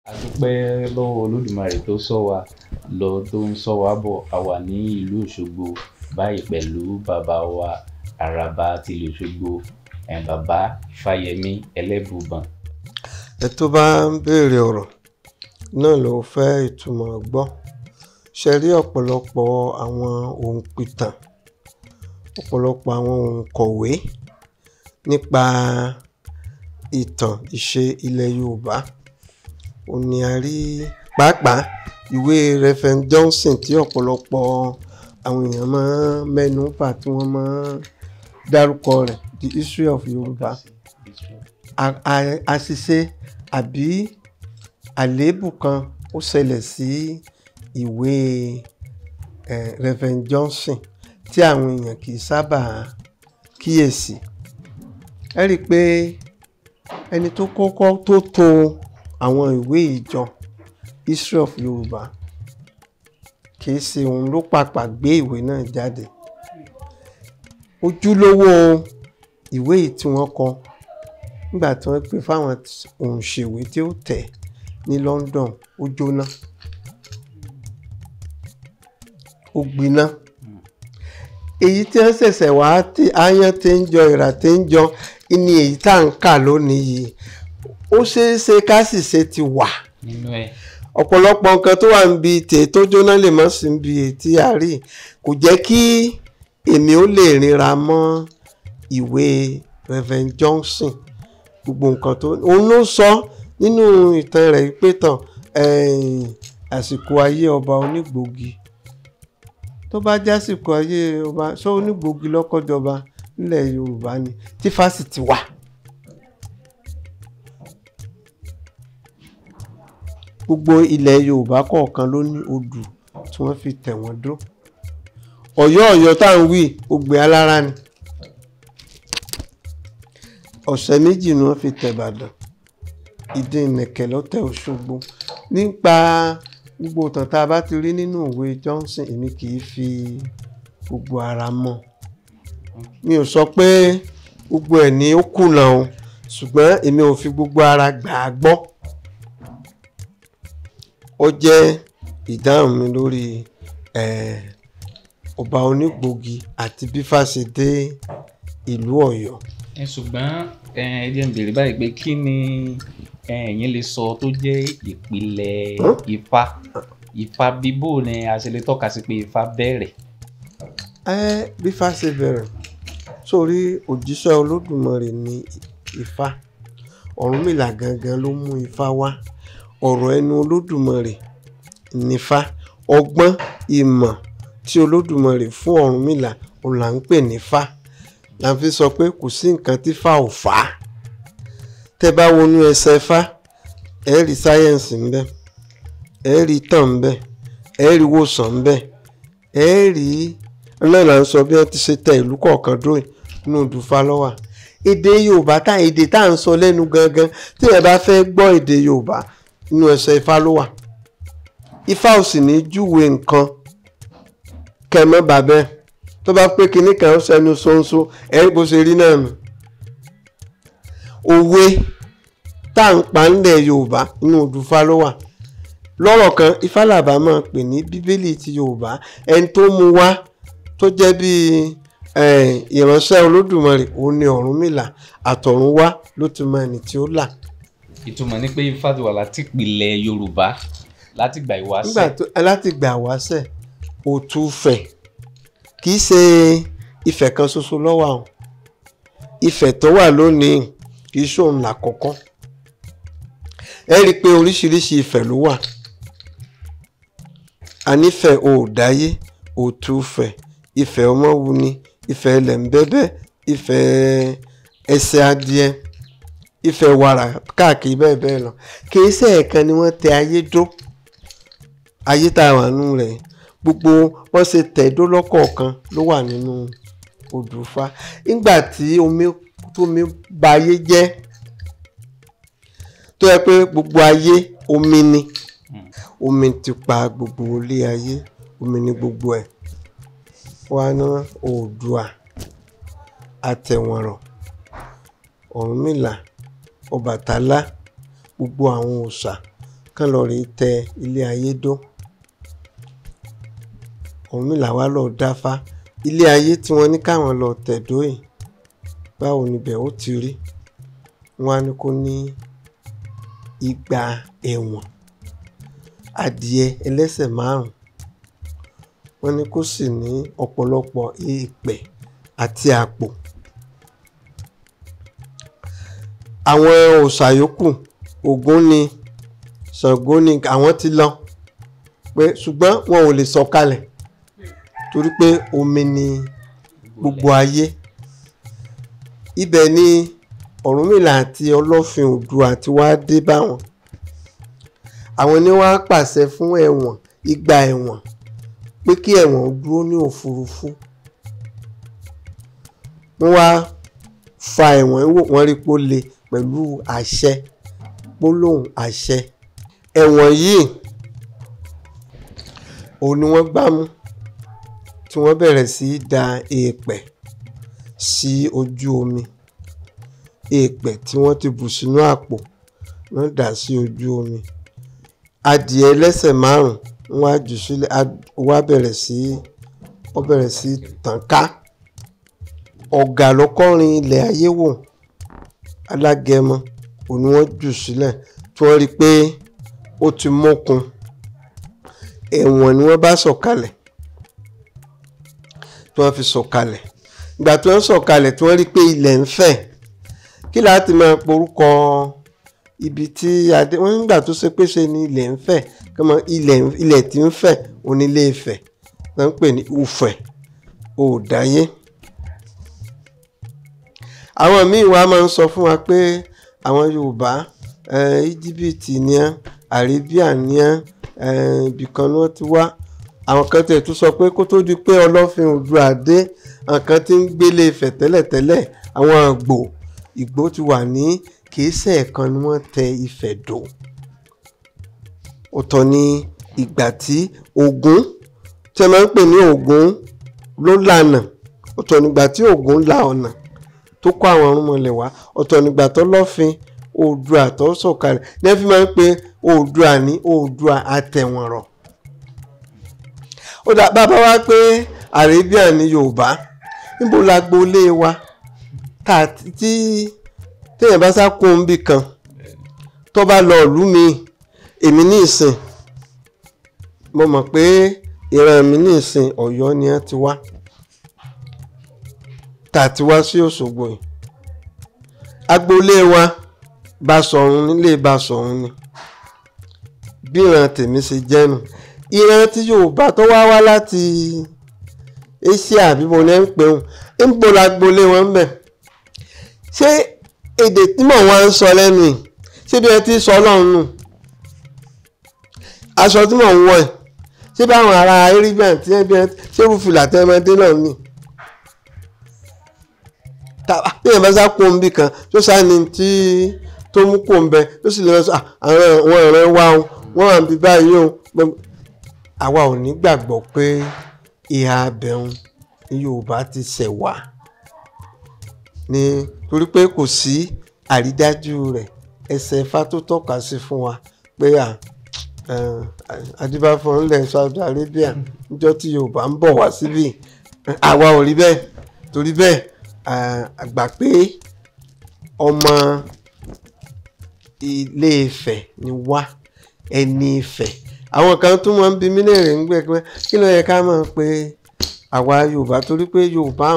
A dúpẹ́ lọ́wọ́ Olódùmarè tó ṣọ́ wa lọ, tó ń ṣọ́ wa bọ̀. A wà ní ìlú Òṣogbo báyìí pẹ̀lú bàbá wa Àràbà tìlú Òṣogbo, bàbá Fáyẹmí Ẹlẹ́buìbọn. Ẹ tó bá ń béèrè ọ̀rọ̀ náà ló fẹ́ ìtumọ̀ gbọ́. Ṣe rí ọ̀pọ̀lọpọ̀ àwọn òǹpìtàn, ọ̀pọ̀lọpọ̀ àwọn òǹkọ̀wé nípa ìtàn ìṣe ilẹ̀ Yorùbá. Ó ní a rí pàápàá ìwé Reverend Johnson tí ọ̀pọ̀lọpọ̀ àwọn èèyàn máa ń mẹ́nu bà tí wọ́n máa ń dárúkọ rẹ̀, The History of Yorùbá. Àṣìṣe àbí àléébù kan ó ṣẹlẹ̀ sí ìwé Reverend Johnson tí àwọn èèyàn kì í sábà kíyèsí. Ẹ rí i pé ẹni tó kọ́kọ́ tó tò àwọn ìwé ìjọ History of Yorùbá kì í ṣe òun ló pàpà gbé ìwé náà jáde. Ojúlówó ìwé yìí tí wọ́n kọ nígbà tí wọ́n pè fáwọn òǹṣèwé tí ó tẹ̀ ní London, ó jóná, ó gbiná. Èyí tí wọ́n ṣẹ̀ṣẹ̀ wá tí aáyán tí ń jọ ìrà tí ń jọ ní èyí tá à ń kà lónìí yìí. Ó ṣeé ṣe ká sì ṣe ti wà nínú ẹ̀. Ọ̀pọ̀lọpọ̀ nǹkan tó wà níbi tè tó jóná lè má sí níbi ètí àárí. Kò jẹ́ kí èmi ó lè ríra mọ́ ìwé Reverend Johnson. Gbogbo nǹkan tó òun ló sọ nínú ìtàn rẹ̀ pé tàn àsìkò ayé ọba Onígbòògì, tó bá jásìkò ayé ọba sọ Onígbòògì lọ́kọ́jọba nílẹ̀ Yorùbá ni tí fásitì wà. Gbogbo ilẹ̀ Yorùbá kọ̀ọ̀kan ló ní odù tí wọ́n fi tẹ̀ wọ́n dó. Ọ̀yọ́ Ọ̀yọ́ tá à ń wí Ògbè Alára ni. Ọ̀sẹ̀ méjì ni wọ́n fi tẹ̀ Ìbàdàn. Ìdí ìnẹ̀kẹ̀ ló tẹ Òṣogbo. Nípa gbogbo ìtàn tá a bá ti rí nínú ìwé Johnson, èmi kì í fi gbogbo ara mọ́. Mi ò sọ pé gbogbo ẹ̀ ní ó kùnà o, ṣùgbọ́n èmi ò fi gbogbo ara gbà á gbọ́. Ó jẹ́ ìdáhùn mi lórí ọba Onígbòògì àti bí Ifá ṣe dé ìlú Ọ̀yọ́. Ṣùgbọ́n ẹ jẹ́ n béèrè báyìí pé kí ni ẹ̀yin lè sọ tó jẹ́ ìpìlẹ̀ Ifá? Ifá bíbò ni a ṣe lè tọ́ka sí pé Ifá bẹ̀rẹ̀. Bí Ifá ṣe bẹ̀rẹ̀, sórí òjíṣẹ́ Olódùmarè ni Ifá. Ọ̀rúnmìlà gangan ló mú Ifá wá. Ọ̀rọ̀ ẹnu Olódùmarè ni Ifá. Ọgbọ́n ìmọ̀ tí Olódùmarè fún Ọ̀rúnmìlà òun là ń pè ní Ifá. La fi sọ pé kò sí nǹkan tí Ifá ò fà á. Tẹ́ bá wọnú ẹsẹ̀ Ifá, ẹ rí sáyẹ́ǹsì ńbẹ̀, ẹ rí ìtàn ńbẹ̀, ẹ rí ìwòsàn ńbẹ̀, ẹ rí náà là ń sọ bí wọ́n ti ṣe tẹ ìlú kọ̀ọ̀kan dúró nínú Odùfá ló wà. Èdè Yorùbá tá èdè tá à ń sọ lẹ́nu gangan, tí ẹ bá fẹ́ gbọ́ èdè Yorùbá nínú ẹsẹ̀ Ifá ló wà. Ifá ò sì ní júwe nǹkan kẹ́ mọ́ bàbẹ́. Tó bá pé kinní kan ó sẹnu ṣóńṣó, ẹ rí bó ṣe rí náà nù. Òwe tá à ń pa nílẹ̀ Yorùbá nínú Odùfá ló wà. Lọ́rọ̀ kan, Ifá làbá máa pè ní Bíbélì ti Yorùbá. Ẹni tó mú wá tó jẹ́ bí ìránṣẹ́ Olódùmarè òun ni Ọ̀rúnmìlà. Àtọ̀run wá ló ti mọ ẹni tí ó là. Ìtumọ̀ ni pé Ifá ti wà láti ìpìlẹ̀ Yorùbá, láti ìgbà ìwáṣẹ̀. Láti ìgbà ìwáṣẹ̀, Òtúfẹ̀ kì í ṣe Ifẹ̀ kan ṣoṣo ló wà o. Ifẹ̀ tó wà lónìí kì í ṣòun làkọ́kọ́. Ẹ rí i pé oríṣiríṣi Ifẹ̀ ló wà. A nífẹ̀ Oòdáyé, Òtúfẹ̀, Ifẹ̀ Ọmọ́wuni, Ifẹ̀ Ẹlẹ́mbẹ́bẹ́, Ifẹ̀ Ẹsẹ̀ Adìẹ, Ifẹ̀ Wàrà káàkiri bẹ́ẹ̀ bẹ́ẹ̀ lọ. Kì í ṣe ẹ̀ẹ̀kan ni wọ́n tẹ ayé dó. Ayé tá a wà nínú rẹ̀, gbogbo wọ́n ṣe tẹ̀ dó lọ́kọ̀ọ̀kan ló wà nínú Odùfá. Nígbà tí omi tómi ba ayé jẹ́, tó yẹ pé gbogbo ayé omi ni. Omi ti pa gbogbo ilé ayé, omi ni gbogbo ẹ̀. Wá ná Oòduà, Àtẹ̀wọ̀nrọ̀, Ọ̀rúnmìlà, Ọbàtálá, gbogbo àwọn òòṣà kán lọ rí tẹ ilé ayé dó. Ọ̀rúnmìlà wá lọ dáfá ilé ayé tí wọ́n ní káwọn lọ tẹ̀dó yìí, báwo níbẹ̀ ó ti rí? Wọ́n á ní kó ní 200 ẹ̀wọ̀n adìẹ ẹlẹ́sẹ̀ 5, wọ́n ní kó sì ní ọ̀pọ̀lọpọ̀ ìpẹ̀ àti àpò. Àwọn òòṣà yòókù, Ògún ni, Ṣàngó ni, àwọn ti lọ pé, ṣùgbọ́n wọn ò lè sọ̀kalẹ̀ torí pé omi ni gbogbo ayé. Ibẹ̀ ni Ọ̀rúnmìlà àti Ọlọ́fin Oòduà ti wá dé bá wọn. Àwọn ni wọ́n á pàṣẹ fún ẹ̀wọ̀n, 200 ẹ̀wọ̀n, pé kí ẹ̀wọ̀n dúró ní òfurufú. Wọ́n wá fa ẹ̀wọ̀n wò, wọ́n rí pé ó le pẹ̀lú àṣẹ, gbólóhùn àṣẹ. Ẹ̀wọ̀n yìí òun ni wọ́n gbámú tí wọ́n bẹ̀rẹ̀ sí í da èèpẹ̀ sí ojú omi. Èèpẹ̀ tí wọ́n ti bù sínú àpò wọ́n dà sí ojú omi. Adìẹ ẹlẹ́sẹ̀ 5 wọ́n á jù sílẹ̀, wọ́n á bẹ̀rẹ̀ sí, wọ́n bẹ̀rẹ̀ sí tàn ká. Ọ̀gà lọ́kọ́rin ilẹ̀ ayé wò, alágẹmọ, òun ni wọ́n jù sílẹ̀ tí wọ́n rí i pé ó ti mókun. Ẹ̀wọ̀n ni wọ́n bá sọ̀kalẹ̀, tí wọ́n fi sọ̀kalẹ̀. Ìgbà tí wọ́n sọ̀kalẹ̀ tí wọ́n rí i pé ilẹ̀ ń fẹ̀, kí láti máa porúkọ ibi tí adé wọ́n nígbà tó ṣe pé ṣe ni ilẹ̀ ń fẹ̀, kí wọ́n ilẹ̀ tí ń fẹ̀ onílé Ifẹ̀ tó ń pè ní Ufẹ̀ Òòdáyé. Àwọn míì wá máa ń sọ fún wa pé àwọn Yorùbá, Íjíbítì ni ẹ́, Àríbíà ni ẹ́, ibìkan ni wọ́n ti wá. Àwọn kan tẹ̀ tún sọ pé kó tó di pé Ọlọ́fin Oòduà dé, àwọn kan ti ń gbélé Ifẹ̀ tẹ́lẹ̀tẹ́lẹ̀, àwọn Ìgbò, Ìgbò ti wà ní kìí ṣe ẹ̀kan ni wọ́n tẹ Ifẹ̀ dó. Ọ̀tọ̀ ni ìgbà tí Ògún tí ẹ máa ń pè ní Ògún ló lànà, ọ̀tọ̀ ni ìgbà tí Ògún la ọ̀nà tó kó àwọn ọ̀rúnmọlẹ̀ wá, ọ̀tọ̀ ni ìgbà tó Ọlọ́fin Oòduà tó sọ̀kalẹ̀ ní ẹ fi máa ń pe Oòduà ní Oòduà àtẹ̀wọ̀nrọ̀. Ó dà bàbá wa pé Àríbíà ní Yorùbá, níbo la gbolé wa tí téèyàn bá sá kó ń bì kan tó bá lọ ìlú mi, èmi ní ìsìn mo mọ̀ pé ìran mi ní ìsìn Ọ̀yọ́ ni wọ́n ti wá, tá a ti wá sí Òṣogbo yìí. Agboolé wa Basọ̀run nílé Basọ̀run ni bí ìran tèmi ṣe jẹ́ nù. Ìran tí Yorùbá tó wá wá láti Asia bí mo ní ń pè wọn, ń bo lágboolé wọn ń bẹ̀. Ṣé èdè tí mò ń wá ń sọ lẹ́nu yìí, ṣé bí ẹ ti sọ Ọlọ́run nù? Aṣọ tí mò ń wọ̀ yìí, ṣé báwọn ará Arabian tí ẹ bí ẹ ṣé rúfìlà tẹ́ ẹ máa dé náà ni? Bí èèyàn bá sá kó ń bì kan tó sá ni tí tó mú kó ń bẹ tó sì lè sọ àwọn ọ̀rẹ́ wa o, wọ́n wà níbi báyìí o. Àwa ò ní gbàgbọ́ pé ìhà abẹ́hùn ní Yorùbá ti ṣẹ̀ wá ní, torí pé kò sí àrídájú rẹ̀. Ẹsẹ̀ Ifá tó tọ́ka sí fún wa pé Adébáfọ̀ ńlẹ̀ Saudi Arabia níjọ́ tí Yorùbá ń bọ̀ wá síbí, àwa ò rí bẹ́ẹ̀. Torí bẹ́ẹ̀ àgbà pé ọmọ Ilé Ifẹ̀ ni wá, ẹni Ifẹ̀. Àwọn kan tún máa ń bi mí léèrè ń gbẹ pé kí ló yẹ ká máa pe àwa Yorùbá, torí pé Yorùbá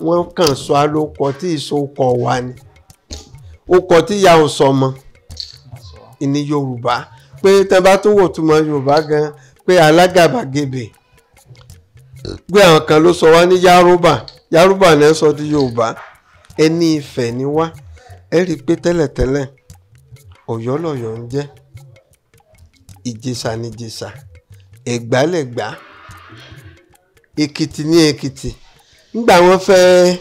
wọ́n kàn sọ alókọ tí ìsokọ̀ wa ni, okọ̀ tí ìyá ò sọ mọ́ ní Yorùbá, pé tẹ́ bá tún wò túmọ̀ Yorùbá gan pé alágàbàgebè, pé àwọn kan ló sọ wá ní Yárúbà, Yárúbà ni ẹ sọ di Yorùbá. Ẹni Ifẹ̀ ni wá. Ẹ rí i pé tẹ́lẹ̀tẹ́lẹ̀ Ọ̀yọ́ lọ̀yọ́ ń jẹ́, Ìjẹ̀ṣà ni Ìjẹ̀ṣà, Ẹ̀gbá lẹ̀gbá, Èkìtì ní Èkìtì. Nígbà wọ́n fẹ́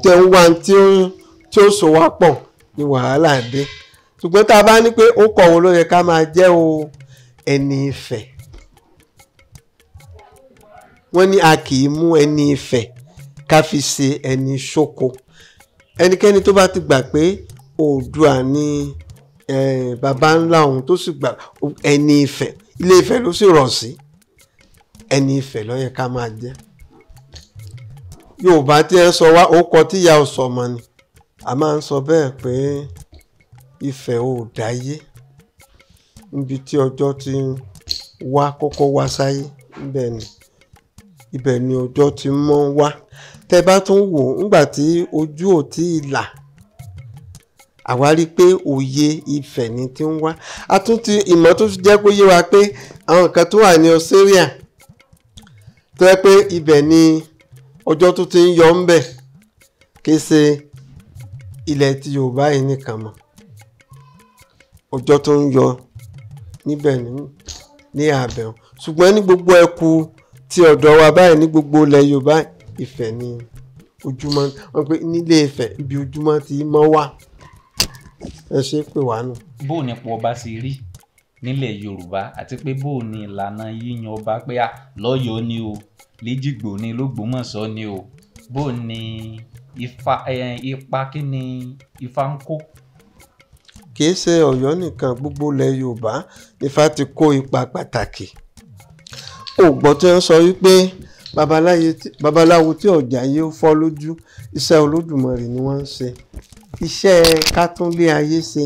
tẹ̀ ń wá tí ó so wá pọ̀ ní wàhálà dé. Ṣùgbọ́n tá a bá ní pé ó kọ̀ wo ló yẹ ká máa jẹ́ o, ẹni Ifẹ̀. Wọ́n ní a kì í mú ẹni Ifẹ̀ ká fi ṣe ẹni ṣoko. Ẹnikẹ́ni tó bá ti gbà pé Oòduà ni baba ńlá òun tó sì gbà ẹni Ifẹ̀, Ilé Ifẹ̀ ló sì rọ̀ sí, ẹni Ifẹ̀ ló yẹ ká máa jẹ́. Yorùbá tí ẹ sọ wá ó kọ tí ìyá ò sọ mọ́ ni a máa ń sọ bẹ́ẹ̀ pé Ifẹ̀ ò dáyé, níbi tí ọjọ́ ti wá kọ́kọ́ wá sáyé níbẹ̀ ni, ibẹ̀ ni ọjọ́ ti mọ́ wá. Tẹ́ bá tún wò ńgbà tí ojú ò tí ì là, àwa rí pé òye Ifẹ̀ ni ti ń wá. A tún ti ìmọ̀ tó jẹ́ kó yé wa pé àwọn nǹkan tó wà ní Australia tó yẹ pé ibẹ̀ ni ọjọ́ tó ti ń yọ ń bẹ̀, kì í ṣe ilẹ̀ ti Yorùbá yìí nìkan mọ́. Ọjọ́ tó ń yọ níbẹ̀ ní àbẹ̀wò, ṣùgbọ́n ní gbogbo ẹkù ti ọ̀dọ̀ wa báyìí ní gbogbo ilẹ̀ Yorùbá, Ifẹ̀ ni ojúmọ́ wọ́n pé nílé Ifẹ̀ ibi ojúmọ́ ti mọ́ wá. Ẹ ṣe pé wà nù. Bó ni ipò ọba ṣe rí nílẹ̀ Yorùbá àti pé bó ni ìlànà yíyan ọba pé à lọ́yọ̀ọ́ ni o, lẹ́jìgbò ni, lÓgbómọ̀ṣọ́ ni o, bó ni Ifá ipa kí ni Ifá ń kó? Kì í ṣe Ọ̀yọ́ nìkan, gbogbo ilẹ̀ Yorùbá Ifá ti kó ipa pàtàkì. Ó gbọ́ tí wọ́n sọ wípé babaláwo tí ọ̀jà yìí fọ́ lójú, iṣẹ́ Olódùmarè ni wọ́n ń ṣe. Iṣẹ́ ká tún lé ayé ṣe,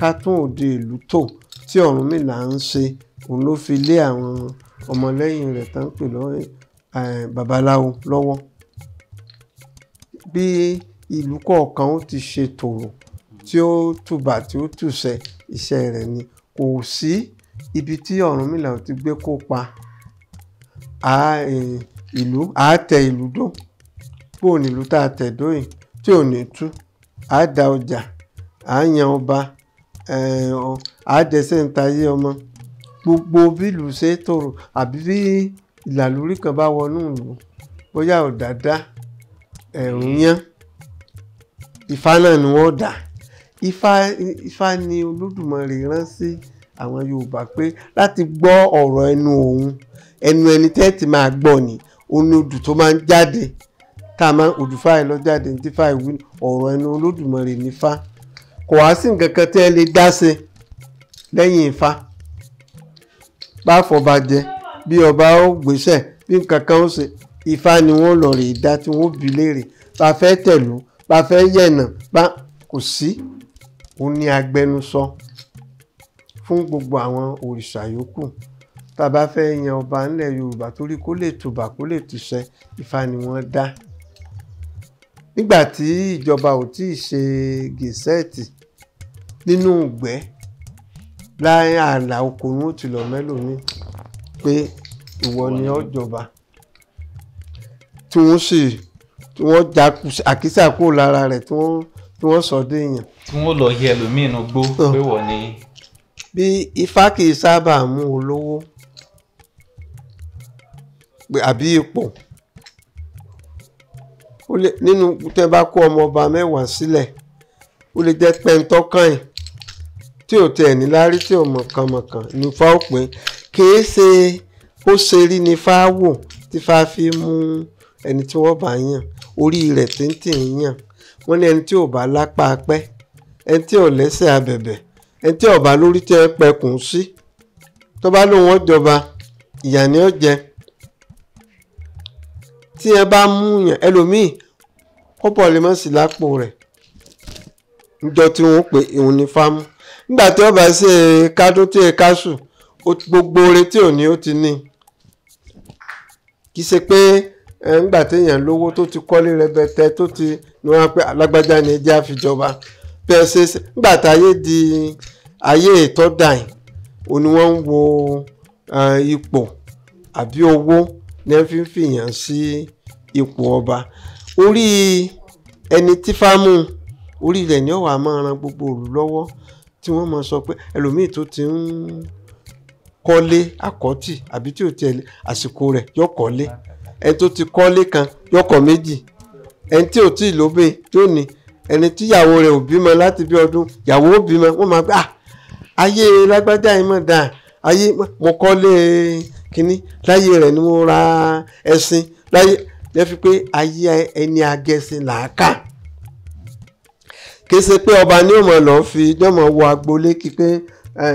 ká tún òde ìlú tò tí Ọ̀rúnmìlà ń ṣe, òun ló fi lé àwọn ọmọlẹ́yìn rẹ̀ tán pè lọ́ babaláwo lọ́wọ́. Bí ìlú kọ̀ọ̀kan ó ti ṣe tòrò tí ó tùbà tí ó tùṣẹ, iṣẹ́ rẹ̀ ni. Kò sí ibi tí Ọ̀rúnmìlà ò ti gbé kópa. Ìlú á tẹ ìlú dó, bó ní ìlú tá a tẹ̀ dó yìí tí ò ní tú, á da ọjà, á yan ọba, á dẹsẹ̀ ń tayé ọmọ. Gbogbo bí ìlú ṣe tòrò àbí bí ìlàlúrí kan bá wọnú ìlú, bóyá ọ̀dàdá ẹ̀rùn yán, Ifá náà ni wọ́n dà. Ifá ni Olódùmarè rán sí àwọn Yorùbá pé láti gbọ́ ọ̀rọ̀ ẹnu òun, ẹnu ẹni tẹ́ ti máa gbọ́ ni, òun ni odù tó máa ń jáde, tá a máa odù fáì lọ jáde ní tífà ìwé, ọ̀rọ̀ ẹnu Olódùmarè ní Ifá. Kò wá sí nǹkan kan tí ẹ lè dá ṣe lẹ́yìn Ifá. Bá fọba jẹ, bí ọba ó gbéṣẹ̀, bí nǹkan kan ó ṣe, Ifá ni wọ́n lọ rè dá tí wọ́n bi léèrè. Bá fẹ́ tẹ̀lú, bá fẹ́ yẹ̀nà, bá kò sí. Òun ni agbẹnusọ fún gbogbo àwọn òrìṣà yòókù. Tá a bá fẹ́ yan ọba nílẹ̀ Yorùbá torí kó lè tùbà kó lè tùṣẹ, Ifá ni wọ́n dá. Nígbà tí ìjọba ò tí ì ṣe gẹ̀sẹ́ẹ̀tì nínú ìgbẹ́ láì ààlà oko ni wọ́n ti lọ mẹ́lòmíì pé ìwọ ni ó jọba, tí wọ́n sì tí wọ́n já àkísà kúrò lára rẹ̀ tí wọ́n sọ dé èèyàn. Tí wọ́n lọ yẹ ẹlòmíì inú gbó pé wọ́n ni. Bí Ifá kì í sábà mú olówó àbí ipò, nínú tẹ́ bá kó ọmọ ọba mẹ́wàá sílẹ̀, ó lè jẹ́ pẹ́ńtọ́kàn ẹ̀ tí ò tiẹ̀ ní láárí tí ò mọ̀kànmọ̀kàn ní Ifá ó pè é. Kì í ṣe ó ṣe rí ni Ifá wò tí Ifá fi mú ẹni tí wọ́n bá yàn, orí rẹ̀ téńté yàn. Wọ́n ní ẹni tí ò bá lápá pẹ́, ẹni tí ò lẹ́sẹ̀ abẹ̀bẹ̀, ẹni tí ò bá lórí tí ẹ pẹkùn sí, tó bá lóun ó jọba, ìyà ni ó jẹ. Tí ẹ bá mú yàn ẹlòmíì, kọ́bọ̀ lè má sí lápò rẹ̀ níjọ́ tí wọ́n pè òun ní Ifá mú. Nígbà tí ọba ṣe kádún tí ẹ kásù, gbogbo oore tí ò ní ó ti ní. Kì í ṣe pé nígbà téèyàn lówó tó ti kọ́lé rẹpẹtẹ tó ti ní wọ́n á pé alágbájá ni ẹjẹ́ àfijọba. Bí ẹ ṣe nígbà táyé di ayé ìtọ́dà yìí, òun ni wọ́n ń wo ipò àbí owó ní ẹ fi ń fìyàn sí ipò ọba. Orí ẹni tí Ifá mú, orí rẹ̀ ni ó wà máa ran gbogbo ìlú lọ́wọ́, tí wọ́n máa sọ pé ẹlòmíì tó ti ń kọ́lé àkọ́tì àbí tí ò tiẹ̀ àsìkò rẹ̀ yó kọ́lé, ẹni tó ti kọ́lé kan yó kọ́ méjì, ẹni tí ò tí ì lóbe yóò ní, ẹni tí ìyàwó rẹ̀ ò bímọ láti bí ọdún, ìyàwó ò bímọ, wọ́n máa gbé ayé lágbájá yìí mọ̀ dáa, ayé mo kọ́lé kínní, láyé rẹ̀ ni mo ra ẹṣin, láyé lẹ́ fi pé ayé ẹni agẹṣin là á kà. Kì í ṣe pé ọba ní òmò lọ́ọ́ fi jọ́mọ̀ wọ agboolé kí pé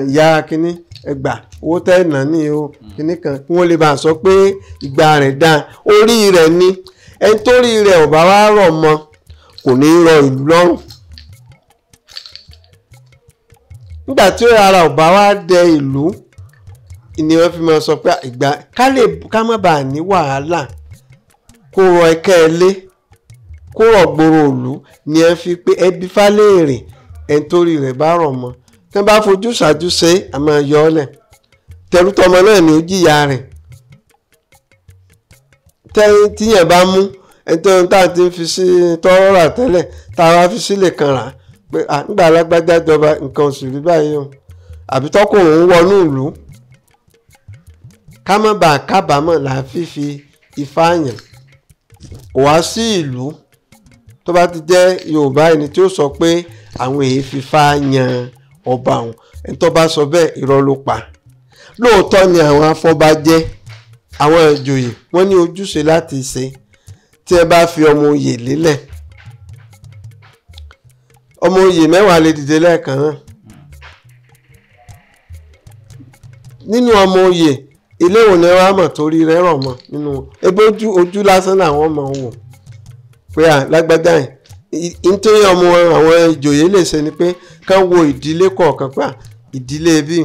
ìyá kínní ẹgbà owó tẹ́ ẹ̀ nà ní o kínní kan, kí wọ́n lè bá a sọ pé ìgbà rẹ̀ dáa. Orí rẹ̀ ni ẹni tó rí rẹ̀ ò bá wá rọ̀ mọ́ kò ní rọ ìlú lọ́rùn. Nígbà tí ara ò bá wá dẹ ìlú ni wọ́n fi máa sọ pé ìgbà ká má bàa ní wàhálà, kó rọ ẹkẹ́ ẹlé, kó rọ̀ gbòòrò ìlú ni ẹ fi pé ẹbí fálẹ́rè ẹni tó rí rẹ̀ bá rọ̀ mọ́. Tí wọ́n bá fojú ṣáájú ṣe é, a máa yọ ọ́ lẹ̀. Tẹrútọmọ náà ni ó jìyà rẹ̀. Tíyẹn bá mú ẹni tó ń tà ti fi sí tọ́rọ́ rà tẹ́lẹ̀, tá a wá fi sílẹ̀ kan rà pé nígbà alágbájá jọba nǹkan oṣù rí báyìí o, àbí tọkùnrin ń wọnú ìlú. Ká má bàa kábàámọ̀ là á fífi Ifá yàn. Kò wá sí ìlú tó bá ti jẹ́ Yorùbá ẹni tí ó sọ pé àwọn èyí fífa yan ọba òun, ẹni tó bá sọ bẹ́ẹ̀ irọ́ ló pa. Lóòótọ́ ni àwọn afọbajẹ, àwọn ìjòyè wọ́n ní ojúṣe láti ṣe. Tí ẹ bá fi ọmọ oyè lélẹ̀, ọmọ oyè 10 lè dìde lẹ́ẹ̀kan náà. Nínú ọmọ oyè ilé ìwò ni wọ́n á mọ̀ torí rẹ̀ rọ̀ mọ́ nínú wọn. Ebi ojú lásán làwọn mọ̀ ń wò pé à lágbájá yìí. Nítorí ọmọ àwọn ìjòyè lè ṣe ni pé kán wo ìdílé kọ̀ọ̀kan pé ìdílé bí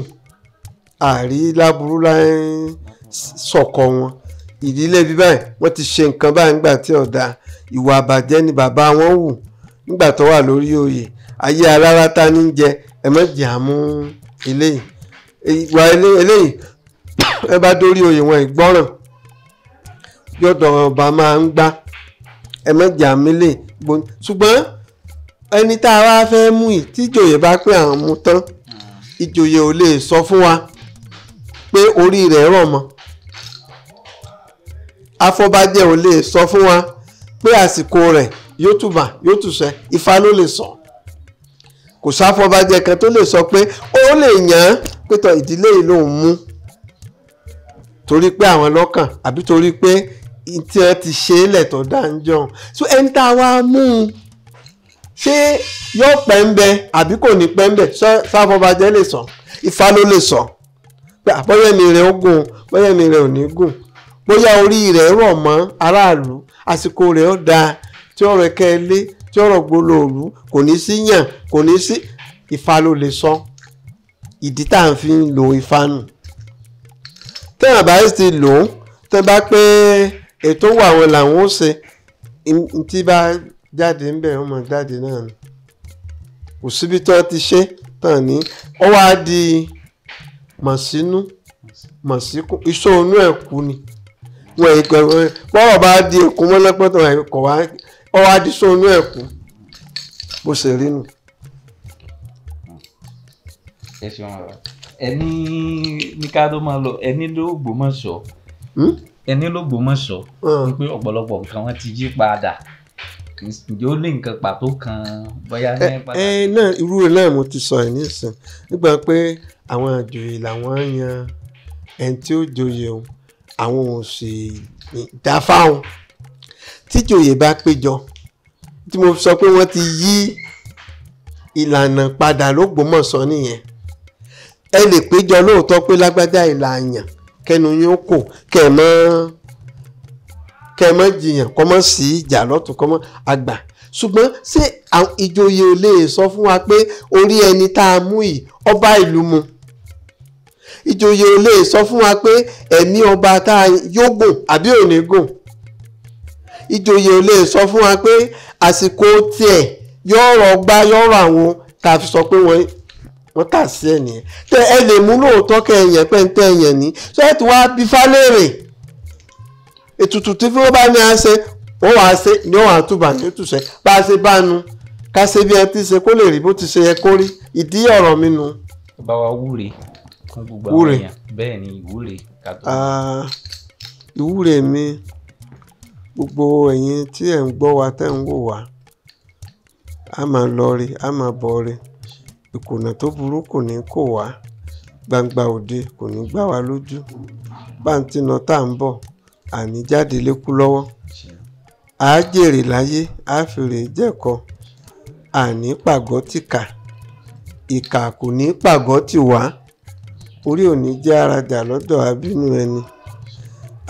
àrí láburú láì sọ̀kọ̀ wọn, ìdílé bí báyìí wọ́n ti ṣe nǹkan báyìí nígbà tí ọ̀dà ìwà àbàjẹ́ ni bàbá wọn wù nígbà tó wà lórí oyè, ayé alára ta ní jẹ, ẹ má jẹ́ àmú eléyìí, ìwà eléyìí ẹ bá dórí oyè wọn ìgbọ́ràn yọ̀dọ̀ ọba máa ń gbá, ẹ má jẹ́ àmú eléyìí. Ṣùgbọ́n ẹni tá a wá fẹ́ mú yìí tí ìjòyè bá pé àwọn mú tán, ìjòyè ò lè sọ fún wa pé orí rẹ̀ rọ̀ mọ́. Afọbajẹ ò lè sọ fún wa pé àsìkò rẹ̀ yóò tùbà yóò tùṣẹ, Ifá ló lè sọ. Kò sáfọbajẹ kan tó lè sọ pé ó lè yàn án pé tọ ìdílé yìí lòún mú torí pé àwọn lọ́kàn àbí torí pé tí wọ́n ti ṣe é lẹ̀tọ̀ dáńjọ́. So ẹni tá a wá mú un ṣé yóò pẹ́ ń bẹ àbí kò ní pẹ́ ń bẹ, sáfọbajẹ lè sọ, Ifá ló lè sọ pé bóyá ẹ̀mí rẹ̀ ó gùn, bóyá ẹ̀mí rẹ̀ ò ní gùn, bóyá orí rẹ̀ rọ̀ mọ́ aráàlú, àsìkò rẹ̀ ó dáa, tí ọ̀rọ̀ ẹ̀kẹ́ ilé, tí ọ̀rọ̀ gbolóòlù kò ní sí yàn, kò ní sí, Ifá ló lè sọ. Ìdí tá à ń fi lo Ifá nù. Tẹ́wọ̀n bá ti lò ó, tẹ́ bá pé ètò wà wọn làwọn ó ṣe, tí bá jáde ń bẹ̀ wọ́n mọ̀ jáde náà ni. Kò síbi tí wọ́n ti ṣe tán ní. Ó wá di mọ̀sínú, mọ̀síkù, iṣẹ́ onú ẹ̀ kú ni. Wọ́n bọ́rọ̀ bá di èkó mọ́lẹ́pọ̀tàn kọ̀ wá, ó wá di iṣẹ́ onú ẹ̀ kú. Bó ṣe rí nù. Ẹ ṣeun bàbá. Ẹni ní ká tó máa lọ, ẹni l'Ógbómọ̀ṣọ́. Ẹni l'Ógbómọ̀ṣọ́ wípé ọ̀pọ̀lọpọ̀ nǹkan wọn ti yí padà. Ǹjẹ́ ó ní nǹkan pàtó kan bóyá ní pàtàkì? Ẹ náà irú rẹ̀ náà mo ti sọ ẹ̀ nísìn. Nígbà pé àwọn àjòyè làwọn yan ẹni tí ó joyè òun, àwọn ò sì dá fáwọn. Tíjòyè bá péjọ, tí mo sọ pé wọ́n ti yí ìlànà padà l'Ógbómọ̀ṣọ́ nìyẹn. Ẹ lè péjọ lóòótọ́ pé lágbájá ìlànà kẹnu yín ó kò, kẹ mọ́ jiyàn, kọ́ mọ́ sí ìjà lọ́tún, kọ́ mọ́ àgbà. Ṣùgbọ́n ṣé ìjòyè ò lè sọ fún wa pé orí ẹni tá a mú yìí ọba ìlú mu? Ìjòyè ò lè sọ fún wa pé ẹ̀mí ọba tá a yóò gùn àbí ò ní gùn? Ìjòyè ò lè sọ fún wa pé àsìkò tiẹ̀ yóò rọ̀ gbá yóò rọ̀ àwọn tá a fi sọ pé wọ́n tà sí ẹ̀ nìyẹn. Tẹ ẹ lè mú lóòótọ́ kẹ ẹ̀yàn pé ń tẹ ẹ̀yàn ní. Ṣé ẹ ti wá bí Fálẹ́rè? Ètùtù tí wọ́n bá ní a ṣe, wọ́n wàá ṣe ní wọ́n àtúbà ní òtúnṣe. Bá a ṣe bá nu, ká ṣe bí ẹ ti ṣe kó lè rí bó ti ṣe yẹ kó rí. Ìdí ọ̀rọ̀ mi nu. Bá wa wúre fún gbogbo àwọn èèyàn. Bẹ́ẹ̀ ni ìwúre ká tó. Ìwúre mi, gbogbo ẹ̀yin tí ẹ̀ ń gbọ́ wa, tẹ́ ń wò wá, a máa lọ rí, a máa bọ̀ rí. Ìkùnà tó burú kò ní kó wá, gbangba òde kò ní gbá wa lójú. Bá ń tí lọ tá ń bọ̀, àní jáde lékú lọ́wọ́. A jèrè láyé, a fèrè jẹ́kọ. Àní pàgọ́ tìkà, ìkà kò ní pàgọ́ tì wá. Orí ò ní jẹ́ arajà lọ́dọ̀ abínú ẹni.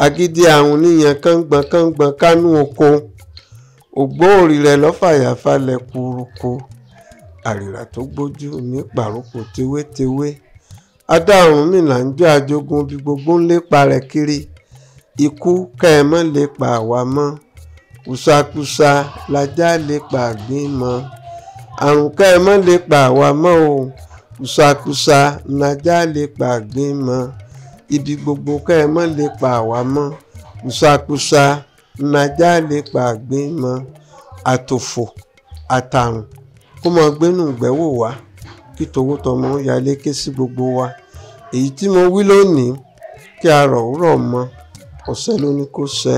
Agídí àwọn níyan kángbọn kángbọn kánú oko. Ògbóòrì rẹ̀ lọ́fàyàfalẹ̀ kúrúkú. Àrìrà tó gbójú ní pàrókò tewétewé. Adá Ọ̀rúnmìlà ń jọ́ ajogun bí gbogbo ń lépa rẹ̀ kiri. Ikú kẹ́ ẹ mọ́ lépa àwa mọ́. Kùsàkùsà lajá lépa àgbín mọ́. Àrùn kẹ́ ẹ mọ́ lépa àwa mọ́ o. Kùsàkùsà lajá lépa àgbín mọ́. Ibi gbogbo kẹ́ ẹ mọ́ lépa àwa mọ́. Kùsàkùsà lajá lépa àgbín mọ́. Àtòfò àtàrùn kó mọ gbénú gbẹ́wò wá, kí towó tọmọ yalé ké sí gbogbo wa. Èyí tí mo wí lónìí kí a rọ̀ rọ̀ mọ́. Ọ̀sẹ̀ ló ní kó ṣẹ,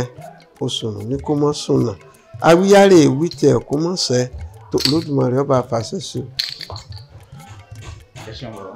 oṣùnù ní kó mọ́ sùnà. Awíyáre ìwí tiẹ̀ kó mọ́ ṣẹ, tó Olódùmarè ọba fàṣẹ sí o. Ẹ ṣeun bàbá.